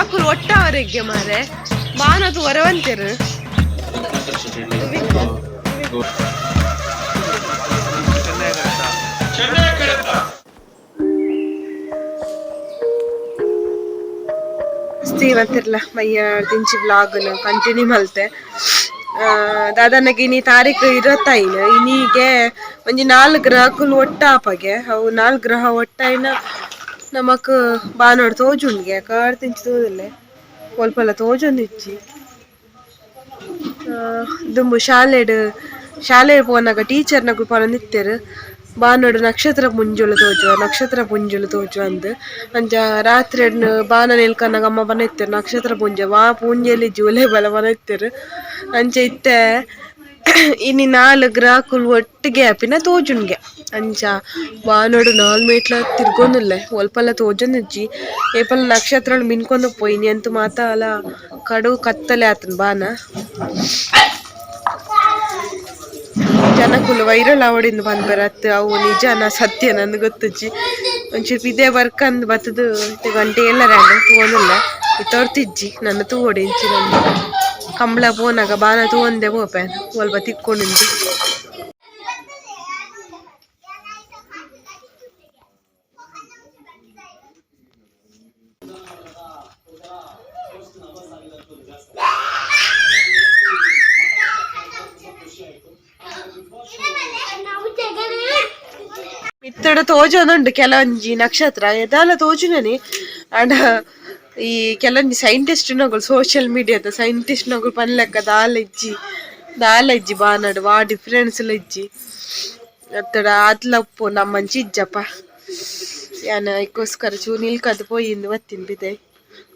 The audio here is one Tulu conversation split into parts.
ಗ್ರಹಕುಲು ಒಟ್ಟಾವರೆಗೆ ಮಾರೆ ಬಾನದು ವರವಂತೆರು. ಮತ್ತಿರ್ಲ ಮಯ್ಯ ದಿಂಚಿ ವ್ಲಾಗ್ ಕಂಟಿನ್ಯೂ ಮಲ್ತೆ. ದಾದನಗೆ ಇನಿ ತಾರೀಕು 25. ಇನಿಗೆ ಒಂಜಿ ನಾಲ್ ಗ್ರಹಕುಲು ಒಟ್ಟಾಪಗೆ. ಅವು ನಾಲ್ ಗ್ರಹ ಒಟ್ಟಾಯಿನ ನಮಕ್ ಬಾನೋಡು ತೋಜುಂಡ್ಗೆ. ಕಾರ್ ತಿಂಚಿ ತೋದಿಲ್ಲೆ, ಒಲ್ಪಲ ತೋಜೊಂದಿಜ್ಜಿ. ದುಂಬು ಶಾಲೆಡ್ ಶಾಲೆ ಪೋನಾಗ ಟೀಚರ್ ನಕುಲು ಪನೊಂದಿತ್ತೆರ್, ಬಾನೋಡು ನಕ್ಷತ್ರ ಪುಂಜುಲು ತೋಜುವ, ನಕ್ಷತ್ರ ಪುಂಜುಲು ತೋಜುವ ಅಂದ್. ಅಂಚ ರಾತ್ರಿ ಬಾನ ನಿಲ್ಕನಾಗ ಅಮ್ಮ ಪನಿತ್ತೆರ್, ನಕ್ಷತ್ರ ಪುಂಜ ವಾ ಪೂಂಜೆಲಿ ಜೂಲೆ ಬಲ ಪನಿತ್ತೆರ್. ಅಂಚ ಇತ್ತೆ ಇನಿ ನಾಲ್ ಗ್ರಹಕುಲು ಒಟ್ಟಿಗೆ ಆಪಿನ ತೋಜುಂಡ್ಗೆ. ಅಂಚ ಬಾನೋಡು ನಾಲ್ ಮೇಟ್ಲ ತಿರ್ಗೊಂದುಲ್ಲೆ, ಒಲ್ಪಲ ತೋಜೊಂದಿಜ್ಜಿ. ಏಪಲ ನಕ್ಷತ್ರ ಮಿನ್ಕೊಂದು ಪೋಯಿನಿ ಅಂತು ಮಾತ ಅಲ ಕಡು ಕತ್ತಲೆ ಆತನ್ ಬಾನ. ಜನಕುಲು ವೈರಲ್ ಆವಡಿಂದು ಪನ್ಪೆರ್ ಅತ್ತ್, ಅವು ನಿಜನ ಸತ್ಯನ ಅಂದ್ ಗೊತ್ತುಜ್ಜಿ. ಒಂಚೂರು ಪಿದೆ ಬರ್ಕಂದ್ ಬತ್ತುದು ಇತ್ತೆ ಗಂಟೆ ಎಲ್ಲರ ತೂವೊಂದುಲ್ಲೆ. ಇತ್ತೊರ್ತಿಜ್ಜಿ ನನ್ನ ತೂವೊಡು ಇಂಚಿನ ಕಂಬಳ ಪೋನಾಗ ಬಾನ ತೂವೊಂದೆ ಪೋಪೆ, ಒಲ್ಪ ತಿಕ್ಕೊಂಡುಂಡು. ಮಿತ್ತಡ ತೋಜೊಂದುಂಡು ಕೆಲವೊಂಜಿ ನಕ್ಷತ್ರ ಎದಾಲ ತೋಜುನನಿ. ಆಂಡ ಈ ಕೆಲವೊಂಜಿ ಸೈಂಟಿಸ್ಟ್ ನಗುಲು, ಸೋಷಿಯಲ್ ಮೀಡಿಯಾದ ಸೈಂಟಿಸ್ಟ್ ನಗುಲು ಪನ್ಲೆಕ್ಕ ದಾಲ ಇಜ್ಜಿ, ದಾಲ ಇಜ್ಜಿ, ಬಾನಡ್ ವಾ ಡಿಫ್ರೆನ್ಸ್ ಲ ಇಜ್ಜಿ ಅತ್ತಡ ಆತ್ಲ ಉಪ್ಪು ನಮ್ಮಂಚಿ ಇಜ್ಜಪ್ಪ. ಯಾನ್ ಐಕೋಸ್ಕರ ಚೂ ನಿಲ್ಕದ್ ಪೋಯಿಂದು ಬತ್ತೀನಿ ಪಿದೈ.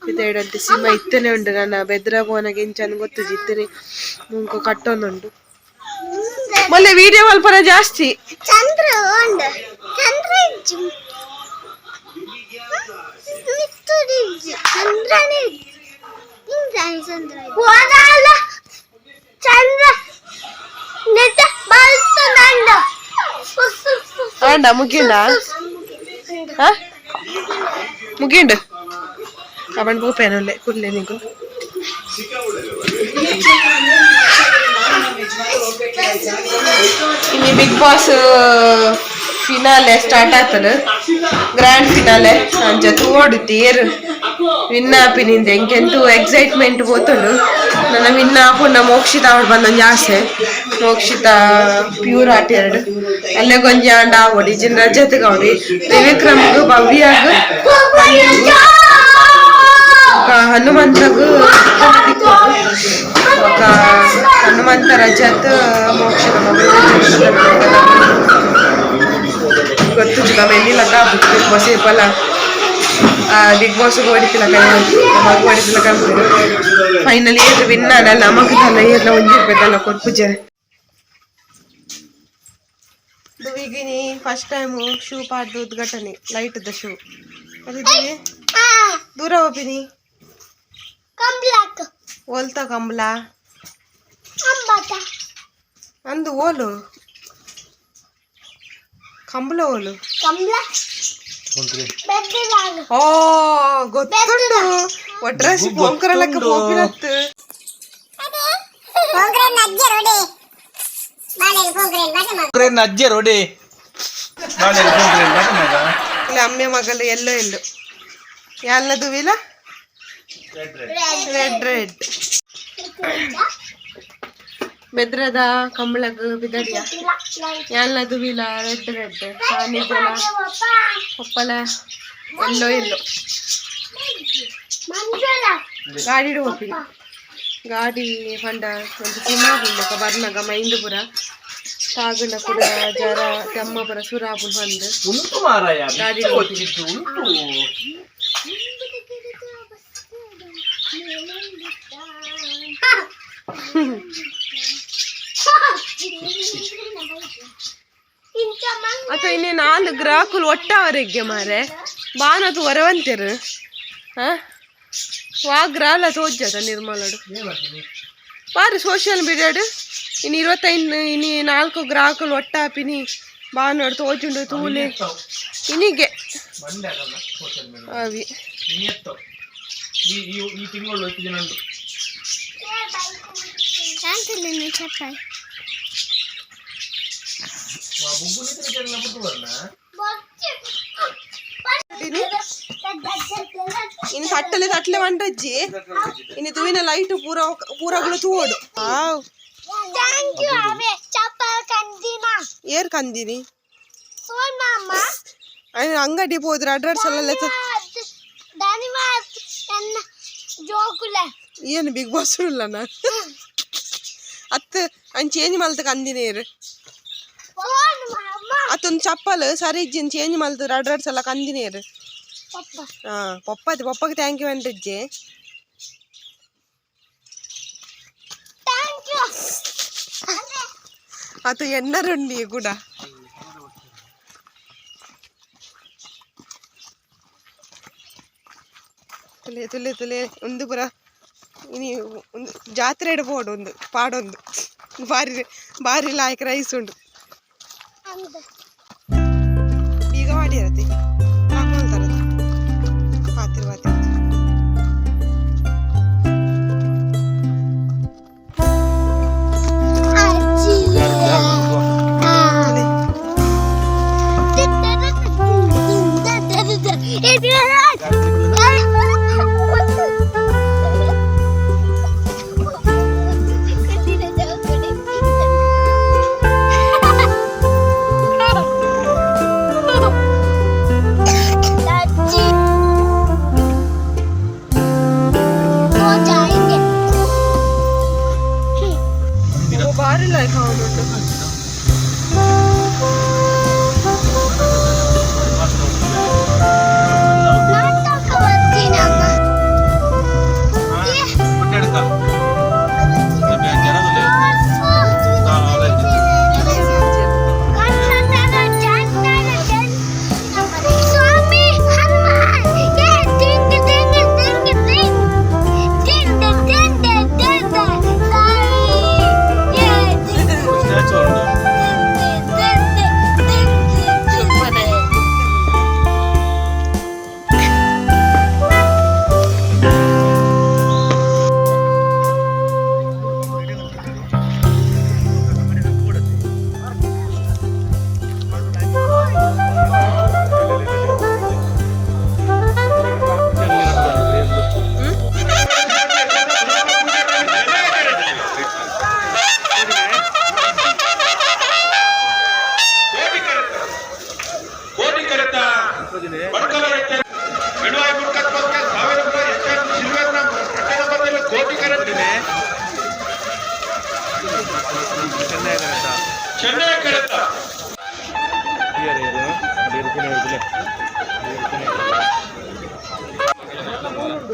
ಪಿದೈಡಂತೆ ಸಿಮ ಇತ್ತನೆ ಉಂಡು. ನನ್ನ ಬೆದ್ರ ಪೋನಾಗ ಎಂಚ ಗೊತ್ತುಜಿ, ಇತ್ತನೆ ಮುಂಕ ಕಟ್ಟೊಂದುಂಡು. ಮೊನ್ನೆ ವಿಡಿಯೋ ಮಲ್ಪನ ಜಾಸ್ತಿ. ಚಂದ್ರ ಉಂಡು, ಚಂದ್ರ ಇಜ್ಜಿ, ಮಿತ್ತುಡು ಇಜ್ಜಿ, ಚಂದ್ರನೇ ಇಜ್ಜಿ. ಇಂಚಾನೆ ಚಂದ್ರ ಹೋದಾಲ ಚಂದ್ರ ನೆಟ್ಟ ಬಲ್ತುಂಡ. ಆಂಡ ಮುಗಿಂಡ? ಹಾ, ಮುಗಿಂಡು. ಅವನ್ ಪೋಪೇನಲ್ಲೇ ಕುಲ್ಲೆ ನಿಗು. ಇನಿ ಬಿಗ್ ಬಾಸ್ ಫಿನಾಲೆ ಸ್ಟಾರ್ಟ್ ಆತನ, ಗ್ರ್ಯಾಂಡ್ ಫಿನಾಲೆ. ಅಂಚ ತೂವೊಡು ತೇರು ವಿನ್ ಆಪಿನಿಂದ. ಎಂಕೆಂತೂ ಎಕ್ಸೈಟ್ಮೆಂಟ್ ಪೋತುಂಡು. ನನ್ನ ವಿನ್ ಆಪುಂಡ ಮೋಕ್ಷಿತ ಅವಳು ಬಂದೊಂಜಿ ಆಸೆ. ಮೋಕ್ಷಿತ ಪ್ಯೂರ್ ಆಟ ಎರಡು ಅಲ್ಲೇ ಗೊಂಜಿ ಆಂಡ ಆವೊಡು, ಇಜ್ಜಿನ ರಜತ್ಗ್ ಆವೊಡು. ತ್ರಿವಿಕ್ರಮ್ಗ್, ಭವ್ಯಾಗ್, ಹನುಮಂತಗ್ ಬೊಕ್ಕ ಹನುಮಂತ, ರಜತ್, ಮೋಕ್ಷಿತ ಗೊತ್ತುಜ್ಜಿ. ನಮ್ಮ ಎನ್ನಿಲಕ್ಕ ಬಿಗ್ ಬಾಸ್ ಏಪಲ ಬಿಗ್ ಬಾಸ್ ಓಡಿತಿಲಕ, ನಮಗ್ ಓಡಿತಿಲಕ. ಫೈನಲಿ ಏರ್ ವಿನ್ ಆಡಲ್ಲ, ನಮಕ್ ದಾಲ ಏರ್ಲ ಒಂಜಿ ರೂಪಾಯಿ ಕೊರ್ಪುಜೆರ್. ದುವಿಗಿನಿ ಫಸ್ಟ್ ಟೈಮ್ ಶೂ ಪಾಡ್ದು ಉದ್ಘಾಟನೆ, ಲೈಟ್ the shoe ಅದಿದ್ದೀವಿ. ದೂರ ಹೋಪಿನಿ. ಕಂಬ್ಲಾಕ್. ಓಲ್ತ ಕಂಬ್ಲ? ಅಂಬಾತ. ಅಂದು ಓಲು ಕಂಬಳ ಓಲು? ಕಂಬ್ಲ ಬೆದ್ದದಾಗ. ಓ, ಗೊತ್ತುಂಟು. ಒಟ್ರಾಸಿ ಪೋಂಕರ ಲೆಕ್ಕ ಪೋಪಿನತ್ತು. ಅಜ್ಜೆ ರೋಡಿ. ಇಲ್ಲ, ಅಮ್ಮೆ ಮಗಲು ಎಲ್ಲೋ ಎಲ್ಲೋ ಯಾಲ್ಲದುವಿಲ ರೆಡ್ ರೆಡ್. ಬೆದ್ರದ ಕಂಬಳಗ್ ಬಿದರಿಯ ಯಾಲ್ಲದುವಿಲ ರೆಡ್ ರೆಡ್, ಸಾನಿಜಲ ಪಪ್ಪಲ ಎಲ್ಲೋ ಎಲ್ಲೋ. ಗಾಡಿ ಹೋಗ್ತೀನಿ. ಗಾಡಿ ಪಂಡ ಒಂಜಿ ಸಿಮಾ ಪುಂಡಕ ಬರ್ನಗ ಮೈಂದ್ ಪುರ ತಾಗುಂಡ ಪುರ ಜರ ತೆಮ್ಮ ಪುರ ಸುರಾಪುಂಡು ಪಂದ್. ಉಂಟು ಮಾರಾಯ. ಗಾಡಿ. వచ్చిದ್ದು ಉಂಟು. ಅತ್ತ ಇನ್ನೇ ನಾಲ್ ಗ್ರಾಹಕುಲು ಒಟ್ಟಾವರೆಗೆ ಮಾರೆ ಬಾನತು ವರವಂತೆರ್. ಹಾ, ವಾ ಗ್ರಾಲ ತೋಜದ ನಿರ್ಮಲಡು ಬಾರಿ ಸೋಷಿಯಲ್ ಮೀಡಿಯಾಡ್. ಇನ್ನು 25 ಇನಿ ನಾಲ್ಕು ಗ್ರಾಹಕುಲು ಒಟ್ಟಾಪಿನಿ ಬಾನೋಡು ತೋಜುಂಡು ತೂಲೆ ಇನಿಗೆ. ಅವಿ. ಈ ಈ ತಿಂಗಳು ಎಷ್ಟು ದಿನ ಉಂಟು. ಚಪ್ಪಲ್. ಇನ್ನು ತಟ್ಟಲೆ ತಟ್ಟಲೆ ಮಂಡ್ರಜ್ಜಿ ಇನ್ನು ತೂವಿನ ಲೈಟ್ ಪೂರ ಪೂರಗಳು ತೂವೋಡು. Thank you ಅವೇ ಚಪ್ಪಲ್ ಕಂದಿನ. ಏರ್ ಕಂದಿನಿ? ಸೋನ್ ಮಾಮ. ಅಂಗಡಿ ಹೋದ್ರೆ ಅಡ್ರೆಸ್ ಎಲ್ಲ. ಧನ್ಯವಾದ ನನ್ನ ಜೋಕುಲ. ಏನು ಬಿಗ್ ಬಾಸ್ ಇಲ್ಲ ನಾ ಅತ್ ಅಂಚ್ ಚೇಂಜ್ ಮಲ್ತ ಕಂದಿನೇರು. ಸೋನ್ ಮಾಮ. ಅತ್ತೊಂದು ಚಪ್ಪಲ್ ಸರಿ ಇಜ್ಜಿನ್ ಚೇಂಜ್ ಮಲ್ತ ಅಡ್ರೆಸ್ ಎಲ್ಲ ಕಂದಿನೇರು. ಪಪ್ಪ. ಹಾ, ಪಪ್ಪ, ಪಪ್ಪಗೆ thank you ಅಂಡ್ರಿಜ್ಜೆ. Thank you. ಅದು ಎಣ್ಣರುಂಡಿ ಕೂಡ. ತುಲೆ ತುಲೆ ತುಲೆ ಒಂದು ಪುರ ಇನಿ ಒಂದು ಜಾತ್ರೆ ಬೋಡು ಒಂದು ಪಾಡೊಂದು ಬಾರಿ ಬಾರಿ ಲಾಯ್ಕ್ ರೈಸ್ ಉಂಟು. ಅಂದ. ಬೀಗ ಮಾಡಿರತ್ತೆ ಹಾಕೊಳ್ತಾರದು ಪಾತ್ರೆ ಪಾತ್ರೆ. ಅಜ್ಜಿ. ತುಲೆ. जाएंगे. ಬಾರಿ ಲಾಯ್ಕ್ ಉಂಟು. ನಾಟಕ ಬರ್ತೀನಮ್ಮ. ಸ್ವಾಮಿ ಹನುಮಾನ್, ಏ ದಿಂಗ್ ದಿಂಗ್ ದಿಂಗ್ ದಿಂಗ್ ದಿಂಗ್ ದಿಂಗ್ ದಿಂಗ್ ಸಾಯಿ, ಏ ದಿಂಗ್ ದಿಂಗ್ ದಿಂಗ್ ದಿಂಗ್ ದಿಂಗ್. ಕೋಟಿ ಕರೆತ ಬಡ್ಕಲ ಬೆಳುವಾಯಿ ಬುಡ್ಕತ್ ಬಗ್ಗೆ 1000 ರೂಪಾಯಿ ಹೆಚ್ಚಾಗಿ ಸಿಲ್ವರ್ ಬಟ್ಟೆ ನಂಬರ್ನಲ್ಲಿ ಕೋಟಿ ಕರೆತ ಚೆನ್ನೈ ಕರೆತ.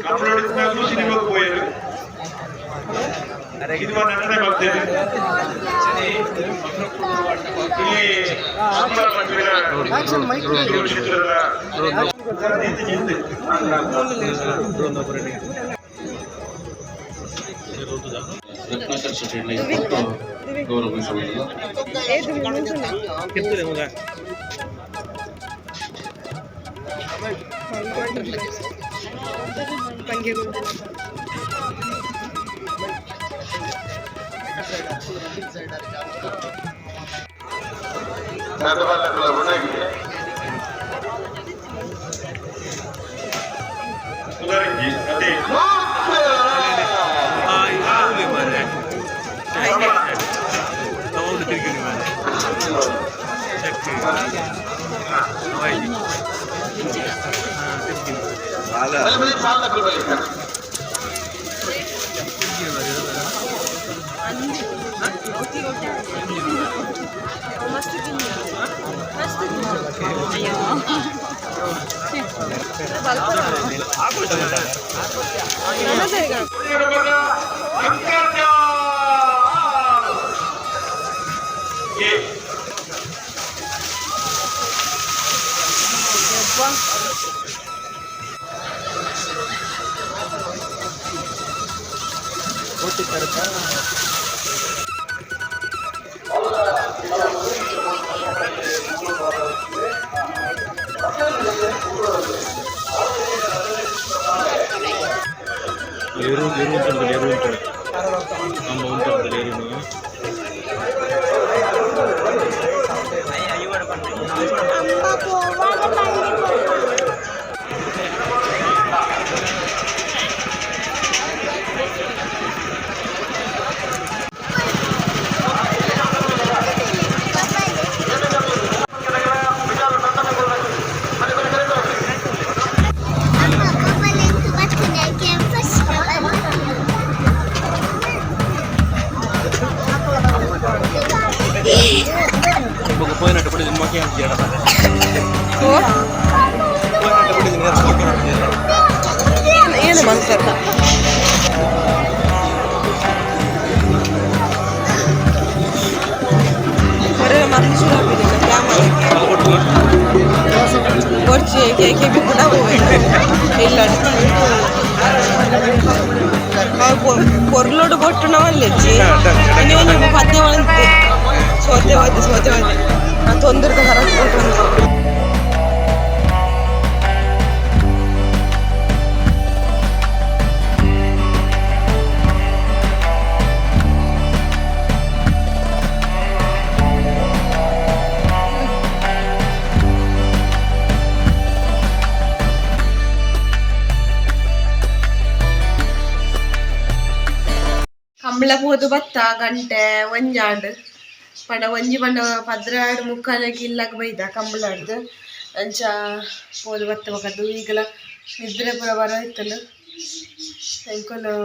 ಕನ್ನಡ ಸಿನಿಮಾಕ್ಕೆ ಹೋಯರು ಸಿನಿಮಾ ನಟನೆ ಮಾಡ್ತೇನೆ. ಇಲ್ಲಿ ಕ್ಷೇತ್ರದ. ರತ್ನಾಕರ್ ಶೆಟ್ಟಿ ಗೌರವಿಸುವುದು. ಸುಧಾರಿಂಜಿ ಅದೇ. ಎ. ಎರು ಎರು ಉಂಟು ಎರು ಉಂಟು ನಮ್ಮ ಉಂಟು ಎರು. ಅಮ್ಮ ಪೋವಾಗ ಬಂದಿ పోయినట్టు కూడా సినిమాకి ఏం చేయడం పోయినట్టు కూడా ಏನು ಮಂತ್ರ ಹೊರ ಮರಳಿ ಶುರು ಕೊರ್ಚಿ ಕೆ ಬಿ ಕೂಡ ಇಲ್ಲ ಪೊರ್ಲೋಡು ಬೊಟ್ಟು ನವಲ್ಲೆಜ್ಜಿ ಇನ್ನೊಂದು ಪದ್ಯ ಬಂತೆ ಸೋತೆ ವಾದ್ಯ ಸೋತೆ ವಾದ್ಯ ತೊಂದರೆ ಹೊರಗೆ ಕೊಟ್ಟು. ಕಂಬಳ ಪೋದು ಬತ್ತ ಗಂಟೆ ಒಂಜಾಂಡ್ ಪಂಡ ಒಂಜಿ ಪಂಡ ಪದ್ರಾಡ್ ಮುಕ್ಕಾಲಕ್ಕೆ ಇಲ್ಲಕ್ ಬೈದ ಕಂಬಳಾಡ್ದು. ಅಂಚ ಪೋದು ಬತ್ತ ಬೊಕದ್ದು ಈಗಲ ನಿದ್ರೆ ಪೂರ ಬರ ಇತ್ತಲು. ಎಂಕುಲು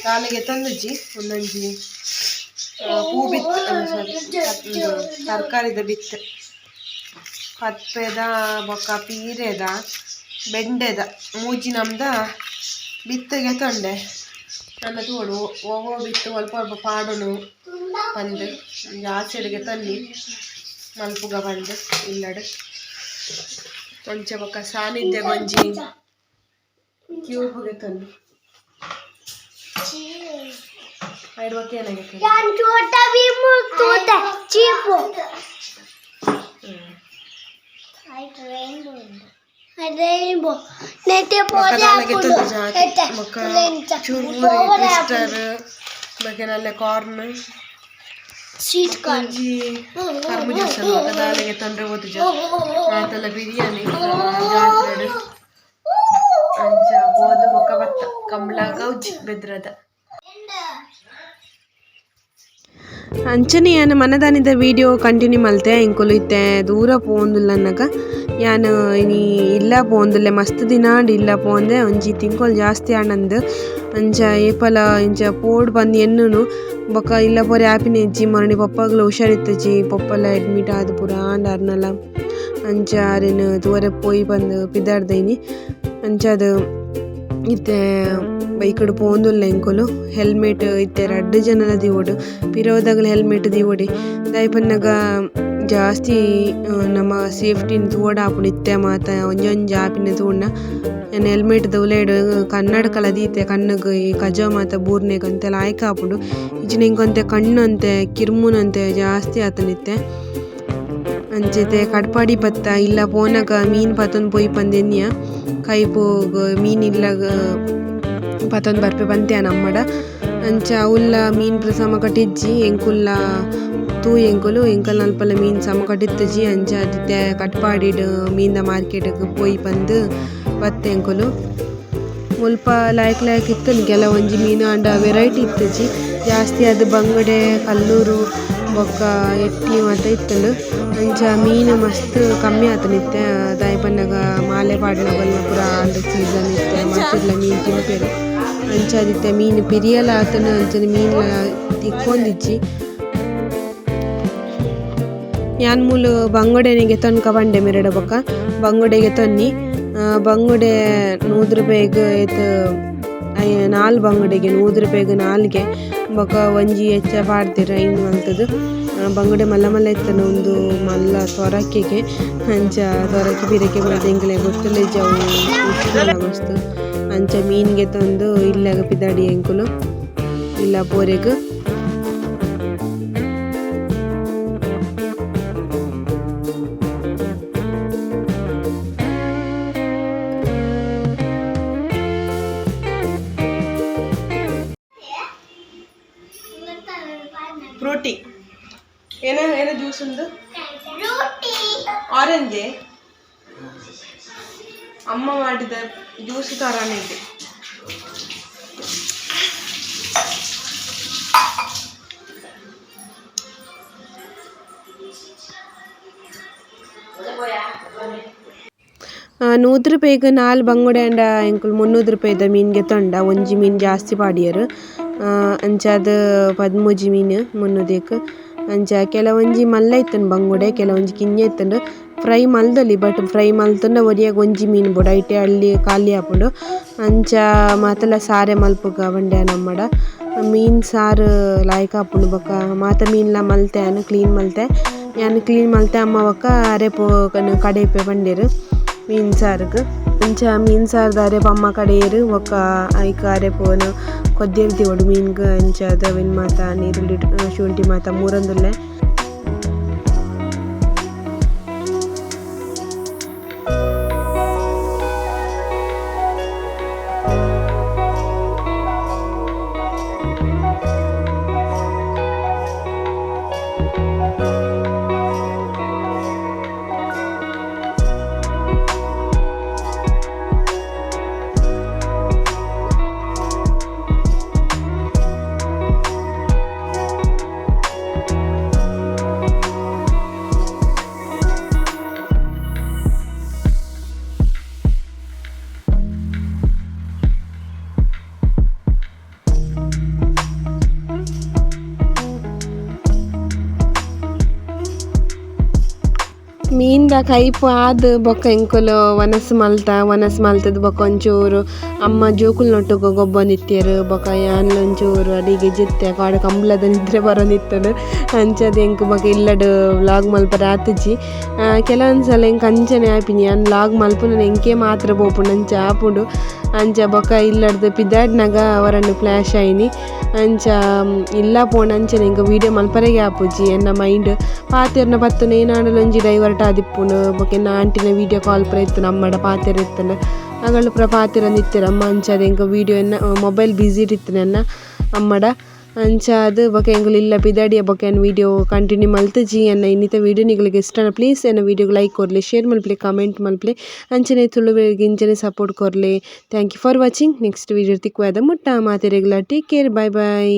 ಕಾಲಿಗೆ ತಂದುಜ್ಜಿ ಒಂದೊಂಜಿ ಪೂ ಬಿತ್ತು, ಸಾರಿ, ತರಕಾರಿದ ಬಿತ್ತು, ಪತ್ಪೆದ ಬೊಕ್ಕ ಪೀರೆದ ಬೆಂಡೆದ ಮೂಜಿ ನಮ್ದ ಬಿತ್ತಿಗೆ ತೊಂಡೆ. ನನ್ನ ತೋಡು ಓವೋ ಬಿತ್ತು ಅಲ್ಪ ಅಲ್ಪ ಪಾಡೋನು ಪಂದ್ ಆಚೆಡಿಗೆ ತನ್ನಿ ಮಲ್ಪುಗ ಬಂದು ಇಲ್ಲಡು. ಒಂಚ ಬೊಕ್ಕ ಸಾನಿಧ್ಯ ಗೊಂಜಿ ಕ್ಯೂಬ್ಗೆ ತನ್ನಿ ಐಡ್ ಬೊಕ್ಕ ಏನಾಗೈತೆ. ಯಾನ್ ಚೋಟಾ ಭೀಮ್ ತೂತೆ ಚೀಪು ರೈನ್ಬೋ ನೆಟ್ಟೆ ಬೊಕ್ಕ ಪೋದೆ ದಾಲಗೆ ಹಾಕುದು ತಂದು ಜಾತಿ ಬೊಕ್ಕ ಚುರುಮುರಿ ಟ್ವಿಸ್ಟರ್ ಬೊಕ್ಕ ನಲ್ಲೆ ಕಾರ್ನ್ ಸ್ವೀಟ್ ಕಾರ್ನ್ ಒಂಜಿ ಕರ್ಬೂಜ ಬೊಕ್ಕ ದಾಲಗೆ ತಂದ್ರೆ ಓದುಜ ಮಾತೆಲ್ಲ ಬಿರಿಯಾನಿ ಜಾತ್ರೆಡ್. ಅಂಚ ಬೋದು ಬೊಕ್ಕ ಬತ್ತ ಕಂಬಳ ಗೌಜಿ ಬೆದ್ರದ. ಅಂಚನೆ ಯಾನ್ ಮನದಾನಿದ ವಿಡಿಯೋ ಕಂಟಿನ್ಯೂ ಮಲ್ತೆ. ಎಂಕುಲು ಇತ್ತೆ ದೂರ ಪೋವೊಂದುಲ್ಲ ಅನ್ನಗ ಯಾನ್ ಇನಿ ಇಲ್ಲ ಪೋವೊಂದುಲ್ಲೆ, ಮಸ್ತ್ ದಿನ ಆಂಡ್ ಇಲ್ಲ ಪೋವಂದೆ, ಒಂಜಿ ತಿಂಗೊಲು ಜಾಸ್ತಿ ಆಂಡಂದ್. ಅಂಚ ಏಪಲ ಇಂಚ ಪೋಡು ಪಂದ್ ಎನ್ನುನು ಬೊಕ್ಕ ಇಲ್ಲ ಪೋರೆ ಆಪಿನ ಇಜ್ಜಿ. ಮರಣಿ ಪೊಪ್ಪಗ್ಲ ಹುಷಾರಿತ್ತುಜಿ, ಪೊಪ್ಪಲ ಅಡ್ಮಿಟ್ ಆದ್ ಪೂರ ಆಂಡ್ ಅರ್ನಲ. ಅಂಚ ಅರೆನ್ ತೂವರೆ ಪೋಯಿ ಪಂದ್ ಪಿದಾಡ್ದ ಇನಿ. ಅಂಚಾದ್ ಇತ್ತೆ ಬೈಕುಡು ಪೋವೊಂದುಲ್ಲ ಎಂಕುಲು. ಹೆಲ್ಮೆಟ್ ಇತ್ತೆ ರಡ್ಡ್ ಜನಲ ದೀವೊಡು, ಪಿರವುದಗಲ್ ಹೆಲ್ಮೆಟ್ ದೀವೊಡೆ. ದಾಯೆ ಪನ್ನಗ ಜಾಸ್ತಿ ನಮ ಸೇಫ್ಟಿನ್ ತೂವೊಡಾಪುಂಡು. ಇತ್ತೆ ಮಾತ ಒಂಜೊಂಜಿ ಆಪಿನ ತೂಂಡ ಯಾನ್ ಹೆಲ್ಮೆಟ್ ದ ಉಲಯಿಡ್ ಕನ್ನಡಕಲ ದೀತೆ, ಕಣ್ಣುಗ್ ಈ ಕಜವು ಮಾತ ಬೂರ್ನೆಗ್ ಒಂತೆ ಲಾಯ್ಕ್ ಆಪುಂಡು. ಇಜ್ಜಿಂಡ ಎಂಕ್ ಒಂತೆ ಕಣ್ಣು ಒಂತೆ ಕಿರ್ಮುನಂತೆ ಜಾಸ್ತಿ ಆತುಂಡು ಇತ್ತೆ. ಅಂಚ ಇತ್ತೆ ಕಟ್ಪಾಡಿ ಬತ್ತ ಇಲ್ಲ ಪೋನಗ ಮೀನ್ ಪತೊಂದು ಪೋಯಿ ಪಂದ್ ಎನ್ನಿಯ, ಕೈಪುಗ್ ಮೀನ್ ಇಲ್ಲಗ್ ಪತೊಂದು ಬರ್ಪೆ ಪಂತೆ ಅಮ್ಮಡ. ಅಂಚ ಅವುಲ್ಲ ಮೀನ್ ಪೂರ ಸಮಕಟ್ಟ್ ಇಜ್ಜಿ. ಎಂಕುಲ್ಲ ತೂ ಎಂಕುಲು ಎಂಕಲ್ನ ಅಲ್ಪಲ ಮೀನ್ ಸಮಕಟ್ಟ್ ಇತ್ತುಜಿ. ಅಂಚ ಇತ್ತೆ ಕಟ್ಪಾಡಿಡ್ ಮೀನ್ದ ಮಾರ್ಕೆಟ್ ಗ್ ಪೋಯಿ ಪಂದ್ ಬತ್ತೆ ಎಂಕುಲು. ಮುಲ್ಪ ಲಾಯ್ಕ್ ಲಾಯ್ಕ್ ಇತ್ತುಂಡು ಕೆಲವೊಂಜಿ ಮೀನ್ ಆಂಡ ವೆರೈಟಿ ಇತ್ತುಜಿ. ಜಾಸ್ತಿ ಆದ್ ಬಂಗುಡೆ ಕಲ್ಲೂರು ಬೊಕ್ಕ ಎಟ್ಟಿ ಮಾತ ಇತ್ತುಂಡು. ಅಂಚ ಮೀನ್ ಮಸ್ತ್ ಕಮ್ಮಿ ಆತುಂಡು ಇತ್ತೆ. ದಾಯೆ ಪನ್ನಗ ಮಾಲೆ ಪಾಡುನಗಲ್ನ ಪೂರ ಆಂಡ್ ಸೀಸನ್ ಇತ್ತೆ, ಮಾತೆರ್ಲ ಮೀನ್ ತಿನ್ಪೆರ್. ಅಂಚಾದ್ ಇತ್ತೆ ಮೀನ್ ಪಿರಿಯಲ ಆತುಂಡು, ಅಂಚನೆ ಮೀನ್ಲ ತಿಕ್ಕೊಂದಿಜ್ಜಿ. ಯಾನ್ ಮೂಲು ಬಂಗುಡೆನ್ ಗೆತೊನ್ಕ ಪಂಡೆ ಮೆರೆಡ ಬೊಕ್ಕ ಬಂಗುಡೆ ಗೆತೊನ್ನಿ. ಬಂಗುಡೆ 100 ರೂಪಾಯಿಗ್ ಏತ್ ನಾಲ್ ಬಂಗುಡೆಗೆ 100 ರೂಪಾಯಿಗ್ ನಾಲ್ಗೆ ಬೊಕ್ಕ ಒಂಜಿ ಎಚ್ಚ ಪಾಡ್ದೆರ್ ಐನ್ ಮಲ್ತುದು. ಬಂಗುಡೆ ಮಲ್ಲ ಮಲ್ಲ ಇತ್ತುಂಡು ಉಂದು ಮಲ್ಲ ತೊರಕೆಗೆ. ಅಂಚ ತೊರಕೆ ಪಿರಕೆ ಮಾತ ಎಂಕ್ಲೆಗ್ ಗೊತ್ತುಲ ಇಜ್ಜಿ ಅವು ಮಸ್ತ್. ಅಂಚ ಮೀನ್ ಗೆತೊಂದು ಇಲ್ಲಗ್ ಪಿದಾಡಿ ಎಂಕುಲು ಇಲ್ಲ ಪೋರೆಗ್. ಉಂದು? ರೋಟಿ. ಆರೆಂಜ್. ಅಮ್ಮ ಮಾಡಿದ ಜ್ಯೂಸ್ ತರಾನೇ ಇದೆ. 100 ರೂಪಾಯಿಗೆ ನಾಲ್ ಬಂಗುಡೆ ಅಂಡ ಎಂಕುಲು 300 ರೂಪಾಯಿದ ಮೀನ್ಗೆ ಗೆತೊಂಡ. ಒಂಜಿ ಮೀನ್ ಜಾಸ್ತಿ ಪಾಡಿಯೆರ್. ಅಂಚಾದ್ 13 ಮೀನ್ 300ಕ್. ಅಂಚ ಕೆಲವೊಂಜಿ ಮಲ್ಲ ಇತ್ತುಂಡು ಬಂಗುಡೆ, ಕೆಲವೊಂಜಿ ಕಿನ್ಯ ಇತ್ತುಂಡು. ಫ್ರೈ ಮಲ್ದೊಲಿ, ಬಟ್ ಫ್ರೈ ಮಲ್ತುಂಡ ಒರಿಯಗ್ ಒಂಜಿ ಮೀನ್ ಬೋಡು, ಐಟೆ ಅಳ್ಳಿ ಖಾಲಿ ಆಪುಂಡು. ಅಂಚ ಮಾತಲ ಸಾರೆ ಮಲ್ಪುಗ ಪಂಡೆ ನಮ್ಮಡ. ಮೀನ್ ಸಾರು ಲಾಯ್ಕ್ ಆಪುಂಡು. ಬೊಕ ಮಾತ ಮೀನ್ಲ ಮಲ್ತೆ ಯಾನ್, ಕ್ಲೀನ್ ಮಲ್ತೆ ಯಾನ್. ಕ್ಲೀನ್ ಮಲ್ತೆ ಅಮ್ಮ ಬೊಕ ಅರೆಪು ಕಡೆಪೆ ಪಂಡೆರ್ ಮೀನ್ ಸಾರುಗ್. ಅಂಚ ಮೀನ್ ಸಾರ್ದ ಅರೆಪು ಅಮ್ಮ ಕಡೆಯೆರ್. ಬೊಕ ಐಕ್ ಅರೆಪುನು ಕೊದ್ದಿರ್ ದೀವೊಡು ಮೀನ್ಗ್. ಅಂಚಾದ್ ಅವೆನ್ ಮಾತ ನೀರುಳ್ಳಿ, ಶುಂಠಿ ಮಾತ ಮೂರೊಂದುಲ್ಲೆ. ಮೀನ್ದ ಕೈಪು ಆದ್ ಬೊಕ್ಕ ಎಂಕುಲು ವನಸ್ ಮಲ್ತ. ವನಸ್ ಮಲ್ತದ್ ಬೊಕ್ಕ ಒಂಚೂರು ಅಮ್ಮ ಜೋಕುಲ್ನೊಟ್ಟುಗು ಗೊಬ್ಬೊಂದಿತ್ತೆರ್. ಬೊಕ್ಕ ಯಾನ್ಲ ಒಂಚೂರು ಅಡಿಗೆ ಜೆತ್ತೆ. ಕಾಡ್ ಕಂಬ್ಲದ ನಿದ್ರೆ ಬರೊಂದಿತ್ತುಂಡು. ಅಂಚಾದ್ ಎಂಕ್ ಬೊಕ ಇಲ್ಲಡ್ ವ್ಲಾಗ್ ಮಲ್ಪರೆ ಆತಿಜಿ. ಕೆಲವೊಂದು ಸಲ ಎಂಕ್ ಅಂಚನೆ ಆಪಿನಿ. ಯಾನ್ ವ್ಲಾಗ್ ಮಲ್ಪುನ ಎಂಕೇ ಮಾತ್ರ ಪೋಪುಂಡು, ಅಂಚ ಆಪುಂಡು. ಅಂಚ ಬೊಕ ಇಲ್ಲಡ್ದ್ ಪಿದಾಡ್ನಗ ಅವರನ್ನು ಫ್ಲ್ಯಾಶ್ ಆಯಿನಿ. ಅಂಚ ಇಲ್ಲ ಪೋಂಡ ಅಂಚನೆ ಎಂಕ್ ವೀಡಿಯೋ ಮಲ್ಪರೆಗೆ ಆಪುಜಿ. ಎನ್ನ ಮೈಂಡ್ ಪಾತೆರ್ನ ಪತ್ತುನ ಏನಾಂಡಲ ಒಂಜಿ ಡೈವರ್ಟ್ ಆದಿಪ್ಪುಂಡು. ಬೊಕ ಎನ್ನ ಆಂಟಿನ ವೀಡಿಯೋ ಕಾಲ್ ಪೂರ ಇತ್ತುಂಡು, ಅಮ್ಮಡ ಪಾತೆರ ಇತ್ತುಂಡು. ಅಗಲು ಪೂರ ಪಾತೆರೊಂದಿತ್ತೆರ್ ಅಮ್ಮ. ಅಂಚಾದ್ ಎಂಕ್ ವೀಡಿಯೋ ಎನ್ನ ಮೊಬೈಲ್ ಬ್ಯುಸಿ ಇತ್ತಿನ ಎನ್ನ ಅಮ್ಮಡ. ಅಂಚಾದ್ ಬೊಕ ಎಂಕುಲು ಇಲ್ಲ ಪಿದಾಡಿಯ ಬೊಕ ಯಾನ್ ವೀಡಿಯೋ ಕಂಟಿನ್ಯೂ ಮಲ್ತುಜಿ. ಎನ್ನ ಇನ್ನಿತ ವೀಡಿಯೋ ನಿಕುಲೆಗ್ ಇಷ್ಟ ಪ್ಲೀಸ್ ಎನ್ನ ವೀಡಿಯೋಗ್ ಲೈಕ್ ಕೊರ್ಲೆ, ಶೇರ್ ಮಲ್ಪುಲೆ, ಕಮೆಂಟ್ ಮಲ್ಪುಲೆ. ಅಂಚನೆ ತುಳುವೆರ್ಗ್ ಇಂಚನೆ ಸಪೋರ್ಟ್ ಕೊರ್ಲೆ. Thank you for watching. Next video ತಿಕ್ಕುವ ಮುಟ್ಟ ಮಾತೆರೆಗ್ಲ ಟೇಕ್ ಕೇರ್, ಬಾಯ್ ಬಾಯ್.